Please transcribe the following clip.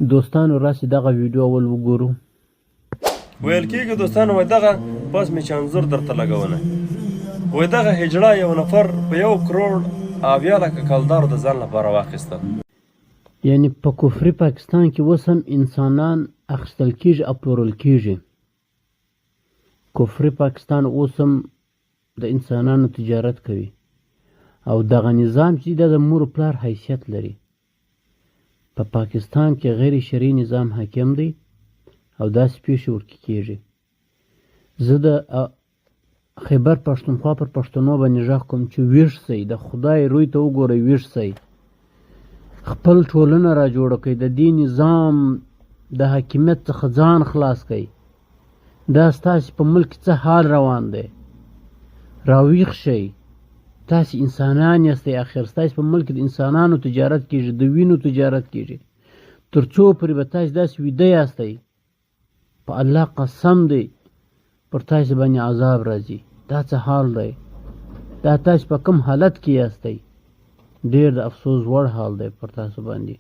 دوستانو راسي دغه ویډیو اول وګورو. ویل کیږي دوستانو وای دغه پس می چې انځور درته لګونه وای دغه هجړه یو نفر په یو کروړ اویا لکه کلدارو د ځان لپاره واخیسته. یعنی په کفري پاکستان کې اوس هم انسانان اخیستل کیږي او پلورل کیږي. کفري پاکستان اوس هم د انسانانو تجارت کوي او دغه نظام چې دا د مور پلار حیثیت لري. په پاکستان کې غیر شرعي نظام حاکم دی او داسې پیښې ورکې کیږي. زه د خیبر پښتونخوا پر پښتنو باندې غږ کوم چې ویښ سئ، د خدای روی ته وګورئ، ویښ سئ، خپل ټولنه را جوړه کړئ، د دې نظام د حاکمیت څخه ځان خلاص کړئ. دا ستاسې په ملک کې څه حال روان دی؟ راویښ شئ، تاسې انسانان یاستئ، اخر ستاسې په ملک کې د انسانانو تجارت کیږي، د وینو تجارت کیږي. تر څو پورې به تاسې داسې ویده یاستئ؟ په الله قسم دی پر تاسې باندې عذاب راځي. دا څه حال دی؟ دا تاسې په کوم حالت کې یاستئ؟ ډیر د افسوس وړ حال دی پر تاسو باندې.